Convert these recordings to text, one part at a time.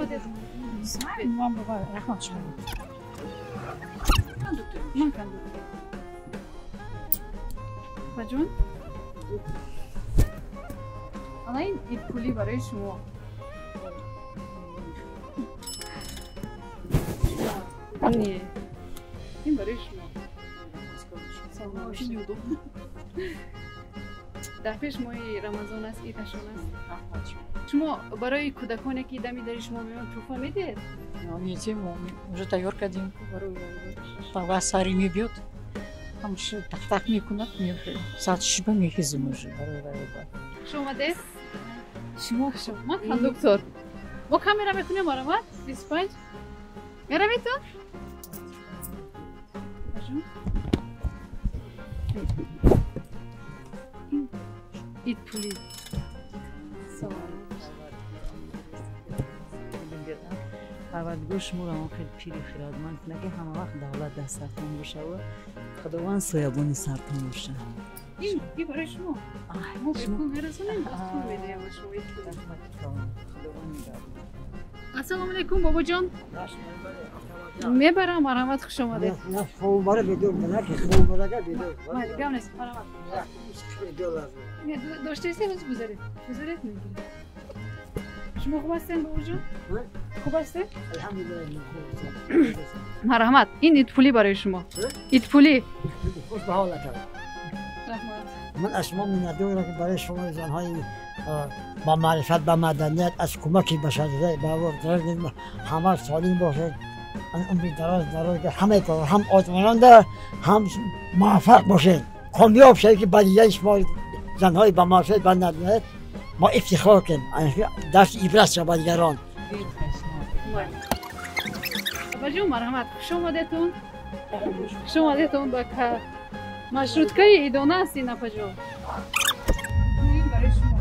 омадед. Раҳмат шумо. Ман кондуктор. Баҷон? Ана ин идпулӣ барои шумо. Не. Ин барои шумо. Очень неудобно. Дар пеш моҳи Рамазон аст, идашон аст. Шумо барои кӯдаконе ки дами дари шумо меоянд тӯҳфа медиҳед? Медиҳем, уже тайёр кардем. Ва сари мебиёд, ҳамаша тақ-тақ мекунад, соат шиба мехезем уже барои вай. Хуш омадед. Шумо хуш омад, кондуктор. Мо камера мекунем, марамат? 25. Меравед ту? Идпулӣ. Парвардигор шуморо он хел пири хирадманд кунад, ки ҳама вақт давлат дар сартон бошаву Худованд соябони сартон боша. Ин барои шумо. Мо бепул мерасонем, боз пул медиҳем ба шумо. Худованд нигаҳбон. Ассалому алайкум, бобоҷон. Мебарам, марҳамат, хуш омадед. Гап нест, марҳамат. Доштаистед, ҳозир гузаред. Гузаред, мегиред. Шумо хуб ҳастед, бобоҷон? Хуб ҳастед? Марҳамат, ин идпулӣ барои шумо. Идпулӣ. Хуш ба ҳолатон. Раҳмат. Ман аз шумо миннатдорам, ки барои шумо занҳои ба маърифат, ба маданият, аз кӯмаки башарият ҳама солим бошед. Умри дароз дароз ҳамаи кор, ҳам озмонанда, ҳам муваффақ бошед. Комёб шавед, ки ба дидаи шумо занҳои ба маърифат, ба маданият мо ифтихор кунем. Дарси ибрат шавад ба дигарон. Бабаҷон, марҳамат, хуш омадетон. Хуш омадетон ба маршруткаи идона аст ин, апаҷон. Ин барои шумо.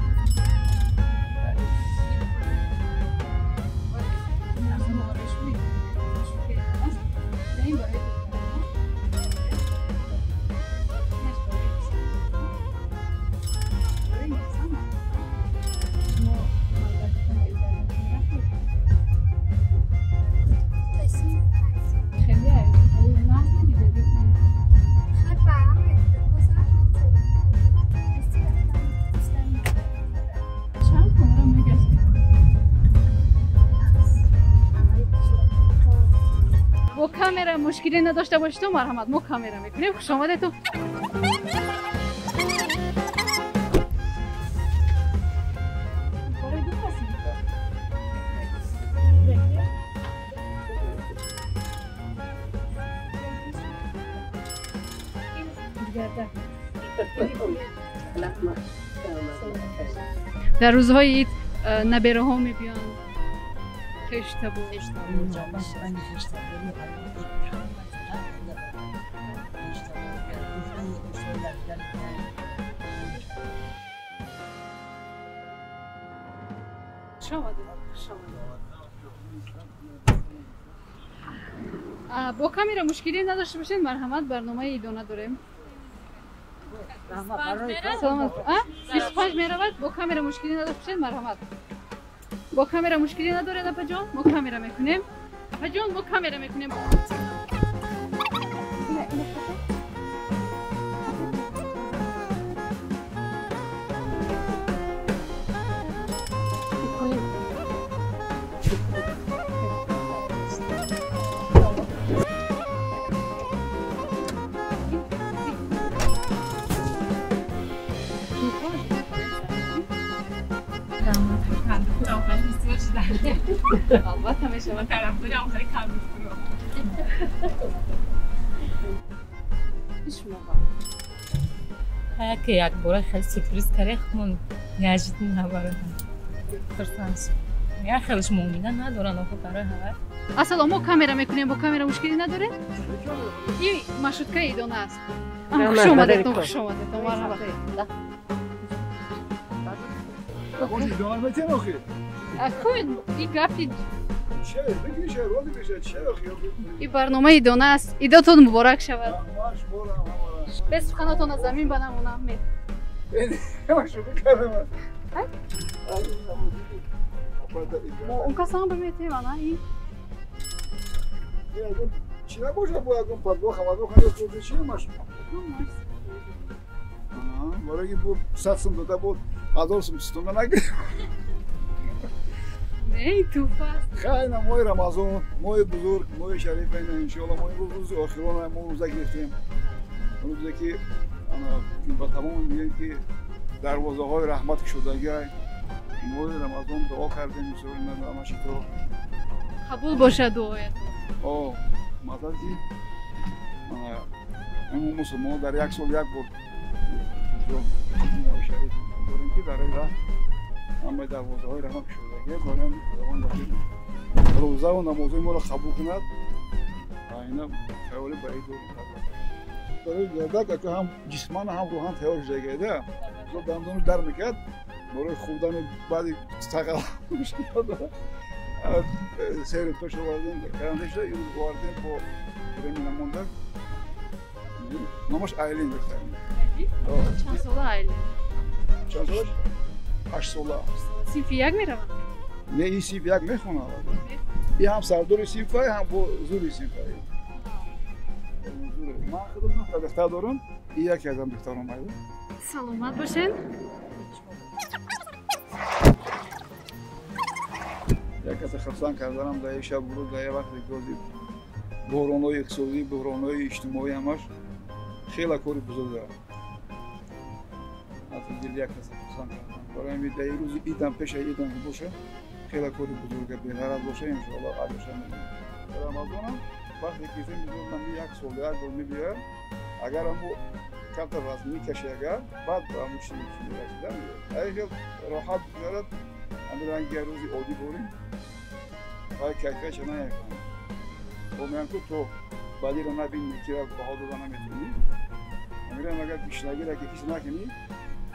Бо камера мушкиле надошта бошед, марҳамат, мо камера мекунем. Хуш омадед. Дар рӯзҳои ид набераҳо мебиёнд, хештабо. Хуш омадед, хуш омадед. Бо камера мушкиле надошта бошед, марҳамат, барномаи идона дорем. 25 меравад, бо камера мушкиле надошта бошед, марҳамат. Бо камера мушкиле надоред, апаҷон? Мо камера мекунем. Апаҷон, мо камера мекунем. Албатта мешавад. Ки якбора хеле сюрприз кард, худмон неожиданно барои хурсанд. Я хелеш муъмина надорам охо барои ҳава. Ассалом, мо камера мекунем, бо камера мушкиле надоред? Ин маршруткаи идона аст. Хуш омадед, хуш омадед. Марҳабо. Ин гапи ин барномаи идона аст. Идотон муборак шавад. Бе суханотон аз замин ба намонам. Мо он кас ҳам биметем, ана ин. Чӣ набошад, бо ягон подвох ҳавадох ҳаёт чи ҳамаш? Барои ки бу 100 сум дода буд, 1000 сум ситонда нагирифт. Не, ин туҳфа аст. Хайна, моҳи Рамазон, моҳи бузург, моҳи шариф, ина иншоалло моҳи рӯзи охирона мо рӯза гирифтем. Рӯзе ки ба тамоми мегӯем ки дарвозаҳои раҳмат кушодагиай. Моҳи Рамазон дуо кардем, ҳамашито. Қабул бошад дуоятон. О, мақсад ки мо мусулмонҳо дар як сол як бор моҳи шариф дорем ки дар ин раҳ ҳамаи дарвозаҳои раҳмат кушодагиай. Барои Худованд рӯзаву намозҳои моро қабул кунад. Ина хаёли ба ид дорем. Барои гардак ака ҳам ҷисман ҳам рӯҳан тайёр шудагида. Дандонаш дар мекард барои хӯрдани, баъди тағал сери пеш овардем, карантин шуда, имрӯз овардем, бо реми намонда. Номаш Айлин гуфтем. Чанд сола Айлин? Чанд солаш? 8 сола. Синфи як меравад? Не, ин синфи як мехонад. И ҳам сардори синфай, ҳам бо зури синфай. Ман худам нӯҳта духтар дорам, и яке аз ам духтаром айда. Саломат бошед. Як каса хурсанд карданам дар як шаб рӯз, дар як вақте ки буҳронҳои иқтисодӣ, буҳронҳои иҷтимоӣ, ҳамаш хеле кори бузург аст. Ҳатто дили як каса хурсанд кардан. Барои ҳамин дар рӯзи идам, пешаи идам ки боша, хеле кори бузурга, беғараз боша, иншоалло аҷрша мегирем. Рамазонам вақте ки мегӯям як сол як бор мебиёяд, агар аммо камтар вазн мекаши, агар баъд ба ҳамун чизе мерасида, агар роҳат бигзарад, ҳамин ранги як рӯзи оддӣ борем ва кайфиятша наякам. Мегӯям ку то бадиро набини, кира баҳо дода наметавонӣ. Мегӯям, агар гушнагиро ки ҳис накунӣ,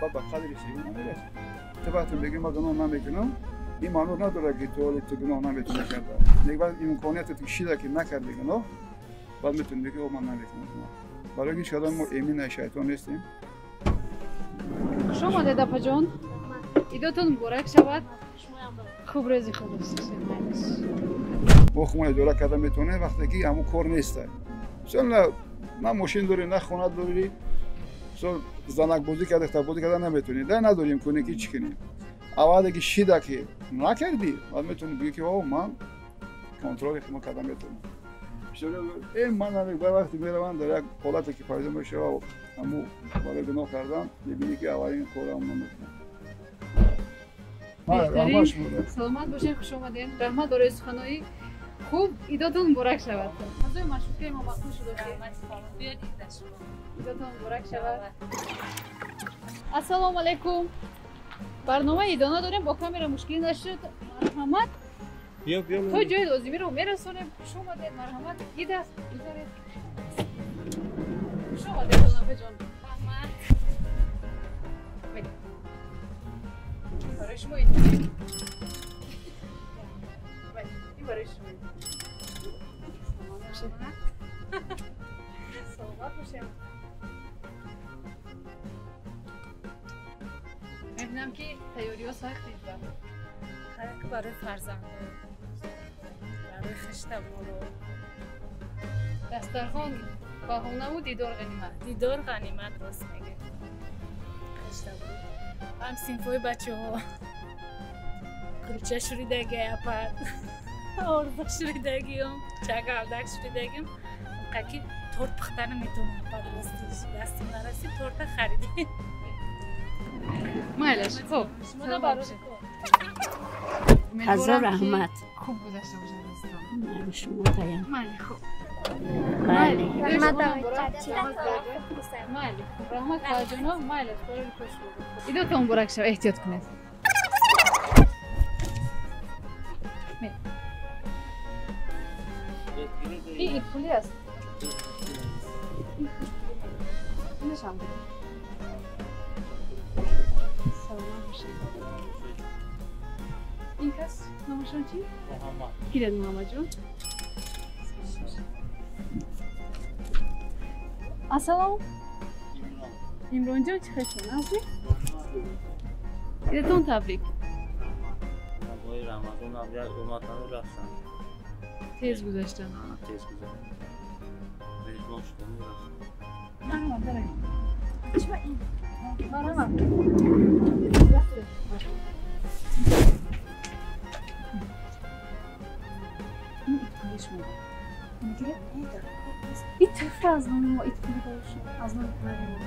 баъд ба қадри сеюм намерасӣ. Ту вақте мегӯӣ ман гуноҳ намекунам, ин маъно надорад ки ту ҳоли ту гуноҳ наметавонӣ карда. Баъд имкониятат шида ки накарди гуноҳ, баъд метавонӣ бигӯӣ, о, ман намекунам гуноҳ. Барои ҳеҷ кадом мо эмин аз шайтон нестем. Хуш омадед, апаҷон. Идотон муборак шавад. Хуб, рӯзи хуб. Мо хумон идора карда метавонем, вақте ки ҳамун кор неста. Мисол, на мошин дорӣ, на хона дорӣ, мисол, занакбозӣ карда, духтарбозӣ карда наметавонӣ, да надорӣ имконе ки чӣ кунӣ. Аввале ки шида ки накардӣ, баъд метавонӣ бигӯӣ ки о, ман контроли худро карда метавонам. Э, ман вақте меравам, дар як ҳолате ки пайдо мешава, ҳамун барои гуноҳ кардан, мебинӣ ки аввалин корам намекунам. Саломат бошед, хуш омадед. Раҳмат барои суханои хуб. Идотон муборак шавад. Аъзои маршруткаи мо мақбул шуд. Идотон муборак шавад. Ассалому алайкум. Барномаи идона дорем, бо камера мушкилӣ нашуд, марҳамат. То ҷои лозимиро мерасонем. Хуш омадед, марҳамат. Ид аст, гузаред. Хуш омадед, апаҷон. Раҳмат. Барои шумо ин, барои шумо. Саломат бошем. Мебинам ки тайёриҳо сахт дида. Барои фарзандо, барои хештаборо. Дастархон баҳонаву дидор ғанимат. Дидор ғанимат, рост мегӯ. Хештаборо, ҳам синфҳои бачаҳо кулча шӯридаги, апа, орза шӯридагиам, чагалдак шӯридагиам. Қаки торт пухта наметавонам, апа, ростиш дастим нарасид, торта харидем. Майлаш, хуб. Шумо барои Ҳазор раҳмат. Хуб гузашта бошад рӯзтон. Майли, шумо таям. Майли, хуб. Майли. Майли, раҳмат, хоҳарҷоно. Майлаш, барои кош. Идотон муборак шава, эҳтиёт кунед. Ин идпулӣ аст. Инашам. Саломат бошед. Ин кас номашон чӣ? Муҳаммад. Гиред, Муҳаммадҷон. Ассалом. Имронҷон, чӣ хел шумо? Нағзӣ? Идатон табрик. Моҳи Рамазон ҳам як омадану рафтан. Тез гузаштан. Тез гузаштан. Меҳмон шудану рафтан. Марҳамат, дароед. Марҳамат. Ин идпули шумо. Ин туҳфа аз номи мо, идпули барои шумо, аз номи канали мо.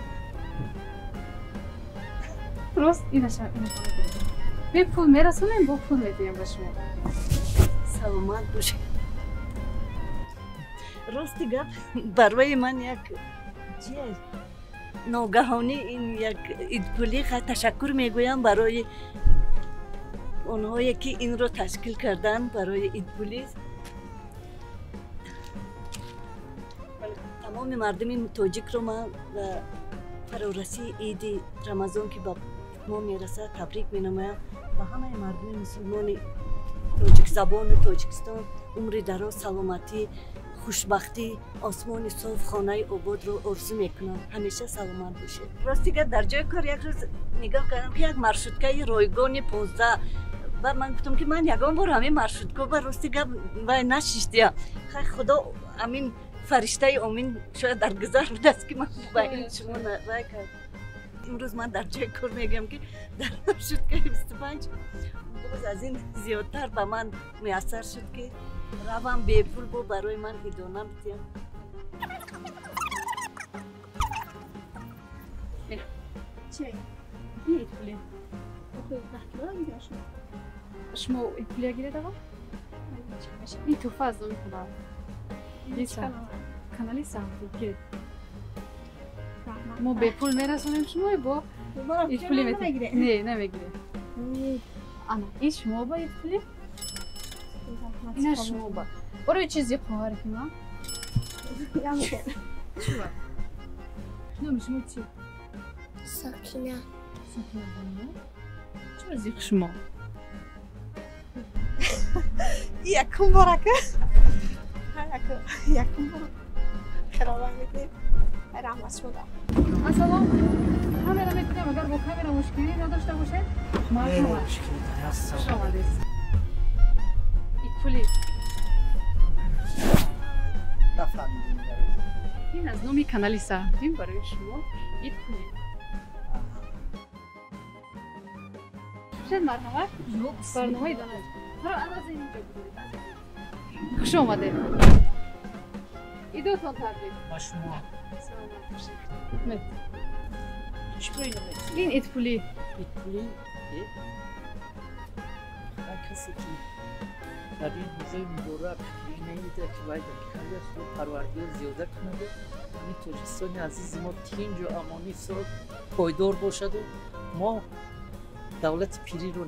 Рост инаша бепул мерасонем, бо пул медиҳем ба шумо. Саломат бошед. Рости гап, барои ман як чи ногаҳонӣ ин як идпулӣ. Ташаккур мегӯям барои онҳое ки инро ташкил карданд барои идпулӣ. Тамоми мардуми тоҷикро ман ба фарорасии иди Рамазон, ки ба итмом мерасад, табрик менамоям. Ба ҳамаи мардуми мусулмони тоҷикзабону Тоҷикистон умри дароз, саломатӣ, хушбахтӣ, осмони соф, хонаи ободро орзу мекунам. Ҳамеша саломат бошед. Рости гап, дар ҷои кор як рӯз нигоҳ кардам, ки як маршруткаи ройгони 15. Баъд ман гуфтам, ки ман ягон бор ҳамин маршрутка ба, рости гап, вай нашиштиям. Хай, худо, амин фариштаи омин шояд дар гузар будааст, ки ман ба ин шумо вай кард. Имрӯз ман дар ҷои кор мегӯям, ки дар маршруткаи 25 боз аз ин зиёдтар ба ман муяссар шуд, ки равам бепул бо барои ман идона бидиҳам. Ин идпули шумо. Идпулия гиред аввал. Ин туҳфа аз номи канал, канали Саҳмтим, гиред. Мо бепул мерасонем шумо, бо идпули метиҳем. Не, намегиред. Ана ин шумо ба идпули, ина шумо ба. Барои чизи хоҳаре ки ман. Номи шумо чи? Сокина. Сокина бону. Чаро зиқ шумо? Якум борака. Якум бор хеловай мекунем. Раҳмат шуда. Ассалом. Камера метунем, агар бо камера мушкилӣ надошта бошед. Марҳамат. Хуш омадед. Идпули. Нафаҳмидем. Ин аз номи канали Саҳмтим барои шумо идпули. Шед, марҳамат. Барномаи донад. Аз инҷо бигиред. Хуш омадед. Идотон табрик. Ба шумо. Саломат бошед. Ин идпулӣ. Идпулӣ? Ҳар касе ки дар ин рӯзои муборак инаида ки вай дар карда, Худо Парвардигор зиёда кунаду ҳамин Тоҷикистони азизи мо тинҷу амонӣ сол пойдор бошаду мо давлати пириро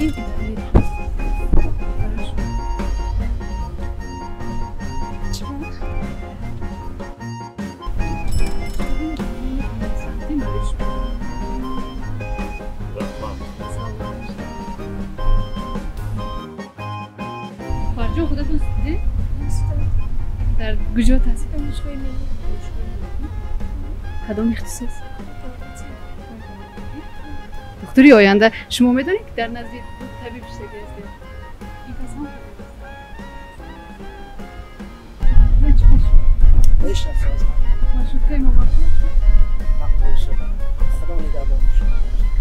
Ин идпулӣ. Хоҳарҷон, худатон студент? Дар куҷо таҳсил? Донишгоҳи миллӣ. Кадом ихтисос? Духтури оянда. Шумо медонед, ки дар назди табиб шиштагӣ ҳастед? Ин кас ҳам маршруткаи мо мақбул шуд? Мақбул шуд. Худо нигаҳбони шумо бошад.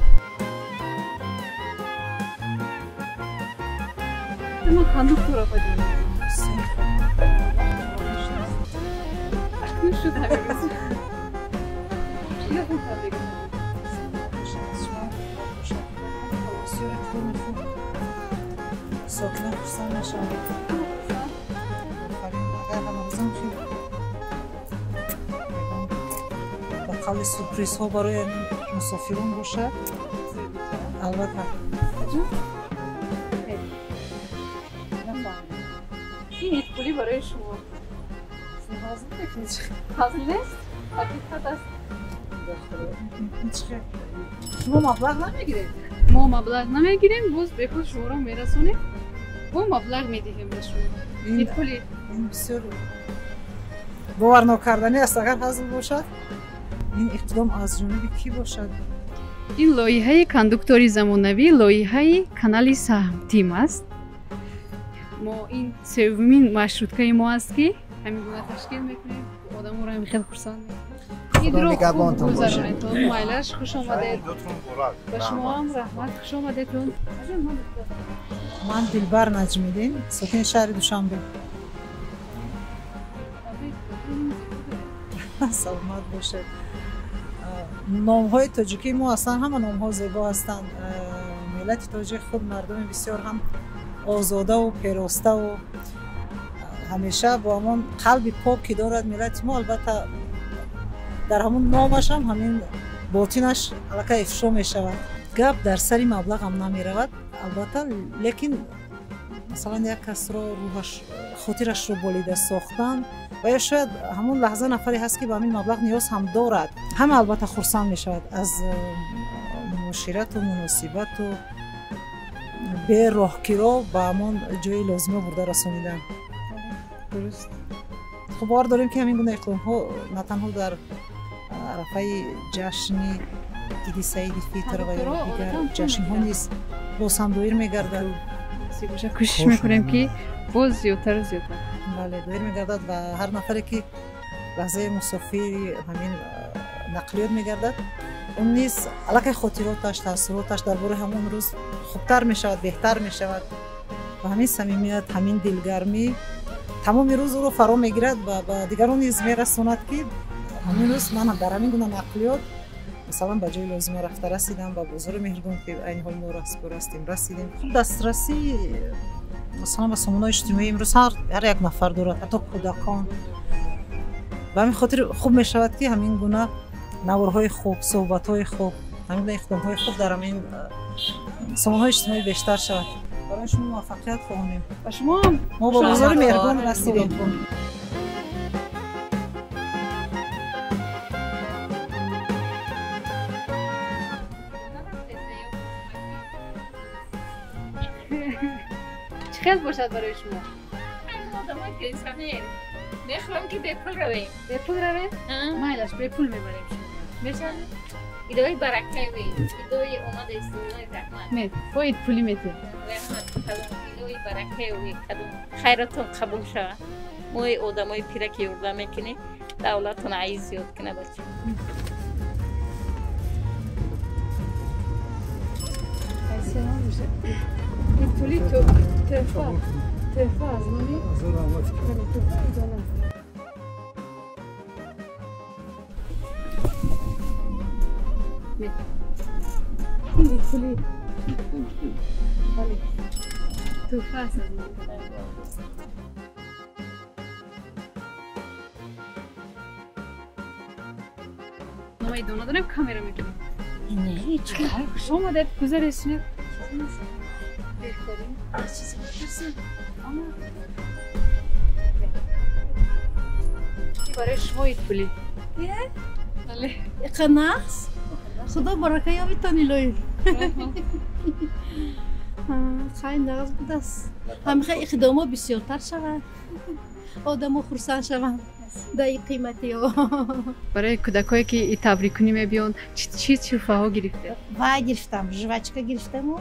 Ман кондуктор апаҷон. Акнун шуд ҳамин рӯз. Идотон табрик. Сокина хурсанд нашавад. Офарин, агар Рамазон хеле ба қавли сюрпризҳо барои мусофирон бошад, албатта. Ин идпулӣ барои шумо. Ҳазл нест, ҳақиқат аст. Шумо маблағ намегиред? Мо маблағ намегирем, боз бепул шуморо мерасонем, бо маблағ медиҳем ба шумо. Идпулӣ. Ин бисёр боварнокарданӣ аст, агар ҳазл бошад. Ин иқдом аз ҷониби кӣ бошад? Ин лоиҳаи кондуктори замонавӣ, лоиҳаи канали Саҳмтим аст. Мо ин севумин маршруткаи мо аст, ки ҳамин гуна ташкил мекунем, одаморо ҳамин хел хурсанд мекунем. Идро хуб гузаронедтон, майлаш, хуш омадед. Ба шумоам раҳмат, хуш омадедтон. Ман Дилбар Наҷмиддин, сокини шаҳри Душанбе. Саломат бошед. Номҳои тоҷикии мо аслан ҳама номҳо зебо ҳастанд. Миллати тоҷик худ мардуми бисёр ҳам озодаву пероставу ҳамеша бо ҳамон қалби пок ки дорад миллати мо, албатта дар ҳамон номаш ҳам ҳамин ботинаш аллакай ифшо мешавад. Гап дар сари маблағам намеравад албатта, лекин масалан як касро рӯҳаш, хотирашро болида сохтан ва ё шояд ҳамон лаҳза нафаре ҳаст, ки ба ҳамин маблағ ниёз ҳам дорад, ҳама албатта хурсанд мешавад аз муоширату муносибату бероҳкиро ба ҳамон ҷои лозима бурда расонидан. Дуруст. Хуб, бовар дорем, ки ҳамин гуна иқдомҳо на танҳо дар арафаи ҷашни Иди Саиди Фитр ва ё дигар ҷашнҳо низ боз ҳам доир мегардад. Кӯшиш мекунем, ки боз зиёдтару зиёдтар. Бале, доир мегардад ва ҳар нафаре, ки лаҳзаи мусофири ҳамин нақлиёт мегардад, он низ аллакай хотироташ, таассуроташ дар бораи ҳамон рӯз хубтар мешавад, беҳтар мешавад ва ҳамин самимият, ҳамин дилгармӣ тамоми рӯз ӯро фаро мегирад ва ба дигарон низ мерасонад, ки ҳамин рӯз ман дар ҳамин гуна нақлиёт масалан ба ҷои лозима рафта расидам, ба бозори Меҳргон, ки айни ҳол мо распор ҳастем, расидем. Хуб, дастрасӣ масалан ба сомонаҳои иҷтимоӣ имрӯз ҳар як нафар дорад, ҳатто кӯдакон. Ба ҳамин хотир хуб мешавад, ки ҳамин гуна наворҳои хуб, суҳбатҳои хуб, ҳамин гуна иқдомҳои хуб дар ҳамин сомонаҳои иҷтимоӣ бештар шавад. Барои шумо муваффақият хоҳонем. Ба шумоам. Мо ба бозори Меҳргон расидем. Чӣ хел бошад барои шумо? Мехоҳам, ки бепул равем. Бепул равем? Майлаш, бепул мебарем шумо. Мешавад? Идои баракави, идои омада истодаи раҳмат. Ме, бо ид пулӣ метем. Раҳмат, илои баракави, кадом хайратон қабул шавад. Мои одамои пира ки ёрдам мекунем, давлатон аиз зиёд кунад, бача. Ид пулӣ тӯҳфа. Тӯҳфа аз номи? Тӯҳфа идона. Ин пули. Бале. Тӯҳфа аст аз номи. Номаи дона дорем, камера мекунем. Не, ҳеҷ. Хуш омадед, гузаред, шинед. Беҳтарин. Аз чизе бипурсем? Ама. Барои шумо ид пулӣ. Бале. Иқа нағз. Худо барака ёбитон, илоҳӣ. Хай, нағз будааст. Ҳамихел иқдомҳо бисёртар шавад. Одамо хурсанд шаванд дар ин қиматиҳо. Барои кӯдакое, ки табриккунӣ мебиёнд, чӣ тӯҳфаҳо гирифтед? Вай гирифтам, жвачка гирифтаму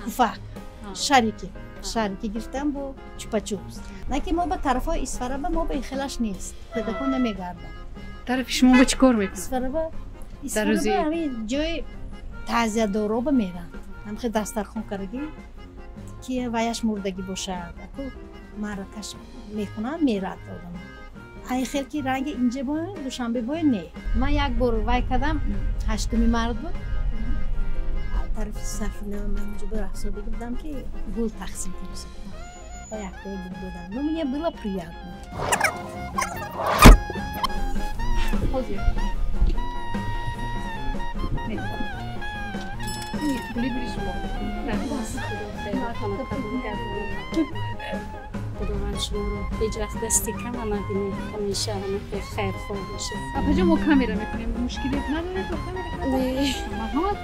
пуфак, шарики. Шарики гирифтам бо чупа-чупс. На ки мо ба тарафҳои Исфараба мо ба ин хелаш нест. Кӯдакон намегарданд. Тарафи шумо ба чӣ кор мекунад? Исфараба Исфараба ҳамин ҷои таъзиядороба меранд. Ҳамихел дастархон кардагӣ, ки ваяш мурдагӣ бошад, аку маъракаш мекунанд, мерад одам. Ай хел ки ранги инҷа бояд, Душанбе бояд, не. Ман як бор вай кардам, 8 март буд. Тарафи Сафина ман инҷо ба рафтодагӣ будам, ки гул тақсим кардам. Ба якдои гул додам. Ну, мне было приятно. Ҳозир. Ин пули бири шумо. Худованд шуморо ҳеҷ вақт дасти кама набинед, ҳамеша ҳама хайрхоҳ бошед. Апаҷон, мо камера мекунем, мушкиле надоред бо камера кардан? Не. Марҳамат.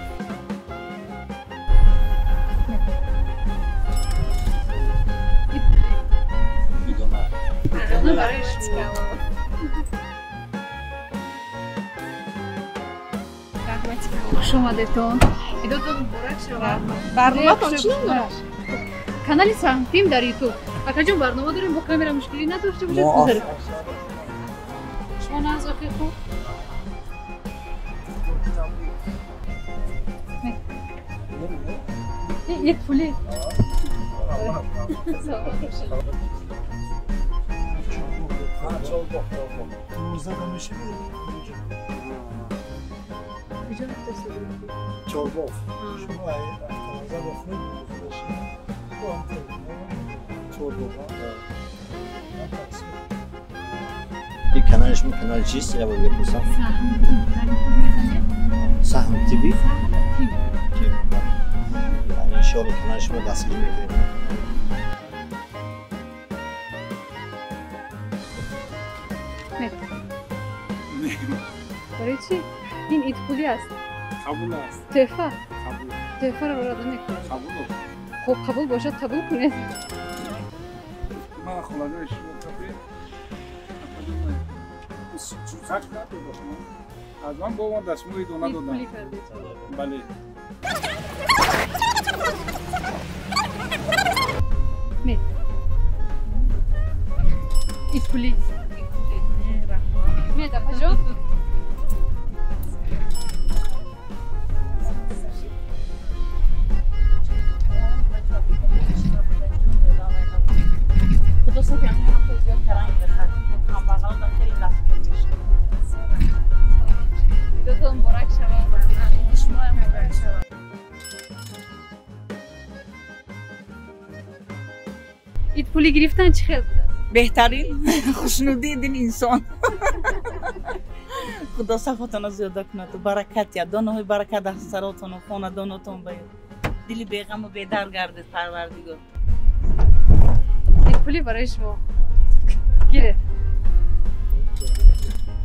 Идона барои шумо. Хуш омадетон. Идотон муборак шавад. Барноматон чӣ ном дорад? Канали Саҳмтим дар Ютуб. Акаҷон, барнома дорем, бо камера мушкилӣ надошта бошед, гузаред. Шумо нағз, охи хуб? Як пулӣ. Чорбоғ. Шумо автовокзал охӯед, Чорбоғ. Ин канали шумо канали чист? Я бояд бипурсам. Саҳм ТВ? Иншоалло канали шумо дастгирӣ мекунем. Барои чӣ? Ин идпулӣ аст. Қабул аст. Тӯҳфа. Қабул. Тӯҳфаро рад намекунед. Қабул. Хуб, қабул бошад, қабул кунед. Ман холадои шумо кафе. Сак надодам. Аз ман бо ман дастмои дона додам. Идпулӣ кардед. Бале. Мед. Идпулӣ. Мед, апаҷон. Худо сафи зиёд каранг бихад. Камбағалда хеле дастгир мешавад. Идотон муборак шавад. Иди шумоам муборак шавад. Идпулӣ гирифтан чӣ хел будааст? Беҳтарин хушнудии дили инсон. Худо сафотонро зиёда кунаду баракат диҳад, донаҳои баракат дар саротону хонадонотон баёд. Дили беғаму бедар гардед, Парвардигор. Идпулӣ барои шумо. Гиред.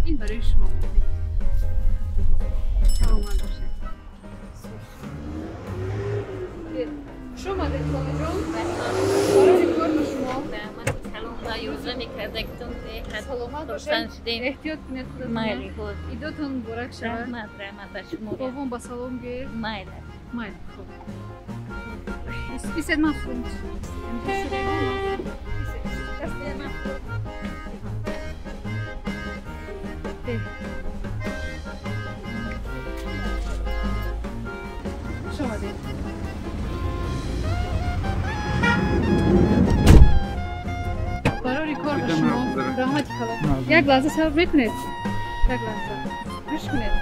Ин барои шумо. Саломат бошед. Хуш омадед, холаҷон. Барои кор ба шумо. Саломат бошед. Эҳтиёт кунед худатон. Идотон муборак шавад. Раҳмат, раҳмат ба шумо. Бобон ба салом гӯед. Майли. Майли, хуб. Исед, ман хӯрм. Хуш омадед. Барори кор ба шумо. Раҳмати калон. Як лаҳза сабр мекунед? Як лаҳза. Гӯш кунед.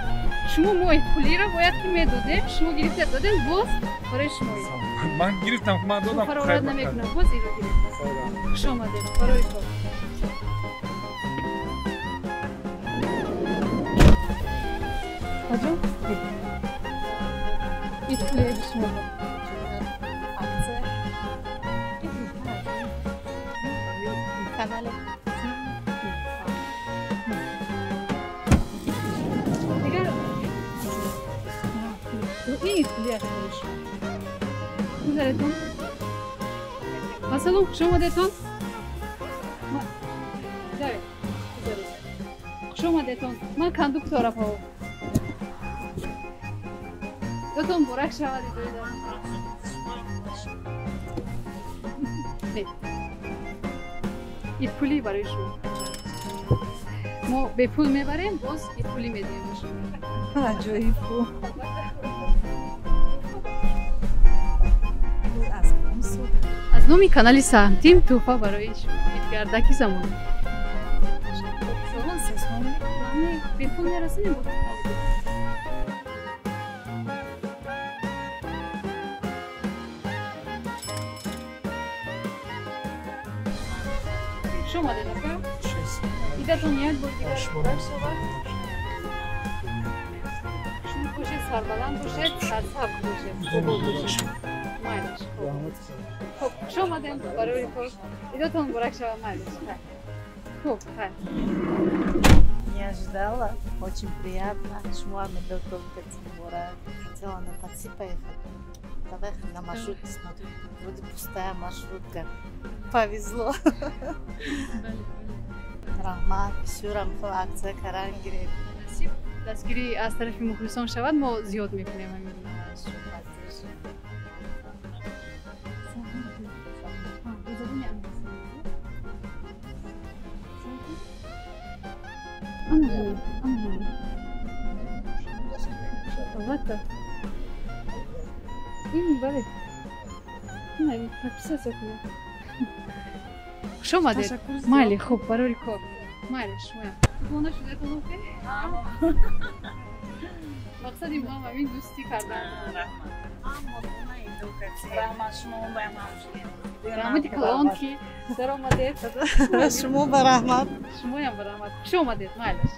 Шумо мо пулиро бояд ки медодем, шумо гирифта додем, боз барои шумо. Ман гирифтам, ман додам. Фаровард намекунам, боз иро гирифтам. Хуш омадед. Барори кор. Аҷон, идпулии шумо. Канале. Дигар ин идпулӣ аст барои шумо. Гузаретон. Ба салом, хуш омадетон. Хуш омадетон. Ман кондуктор апа. Идотон муборак шавад, идоида. Идпулӣ барои шумо. Мо бепул мебарем, боз идпулӣ медиҳем ба шумо. Аҷоиб. Аз номи канали Саҳмтим тӯҳфа барои шумо. Идгардаки замон. Бепул мерасонем, боз тӯҳфа медиҳем. Хуш омадед, ака. Идатон як бор дигар муборак шавад. Шумо бошед, сарбаланд бошед, сарсабз бошед, обод бошед. Майлаш. Хуб, хуш омадем барои кор. Идатон муборак шавад, майлаш. Хуб, хайр. Не ожидала, очень приятно. Шумо муборак. Хотела на такси поехать. Давай на маршрутке смотрю, вроде пустая маршрутка. Повезло. Раҳмат, бисёрам хел акция каран гиред. Насиб. Дастгирӣ аз тарафи мухлисон шавад, мо зиёд мекунем ҳамин албатта. Ин бале, подписаться кунед. Хуш омадед. Майли, хуб, барори кор. Майли, шумоям дугона шудетон охе? Мақсади мо ҳам ҳамин дӯстӣ кардан. Раҳмати калон, ки даромадед. Шумо ба раҳмат. Шумоям ба раҳмат. Хуш омадед. Майлаш.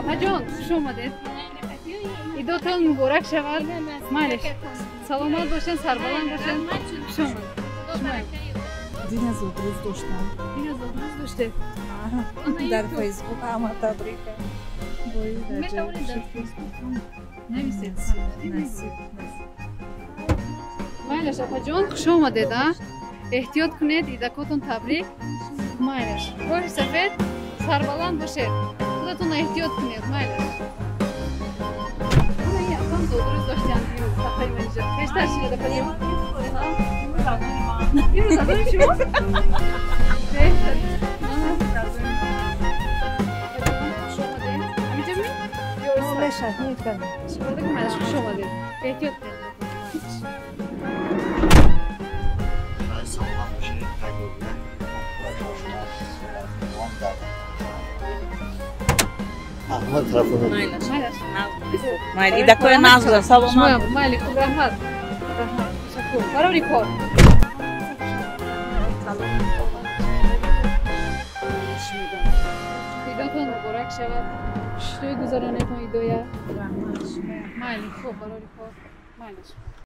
Апаҷон, хуш омадед. Идотон муборак шавад. Майлаш, саломат бошед, сарбаланд бошед. Хуш омадед. Дина зодрӯз доштам. Дина зодрӯз доштед? Дар Фейсбук ҳама табрик. Метавонед дар Фейсбук нависед. Майлаш, апаҷон, хуш омадед. Эҳтиёт кунед, идакотон табрик. Майлаш, роҳи сафед, сарбаланд бошед, худатон эҳтиёт кунед. Майлаш. Апам зодрӯз доштанд дирӯз, апаи манижа. Пештар шидед, апаҷон. Имрӯз аз они шумо? Хуш омадед. Ҳамиҷа ми? Мешад, мекардем. Майлаш, хуш омадед. Эҳтиёт кунед. Майли, идакоя нағз, саломат. Майли, хуб, раҳмат. Раҳмат, ташаккур. Барори кор. Идотон муборак шавад. Хушрӯй гузаронедон идоя. Майли, хуб, барори кор. Майлаш.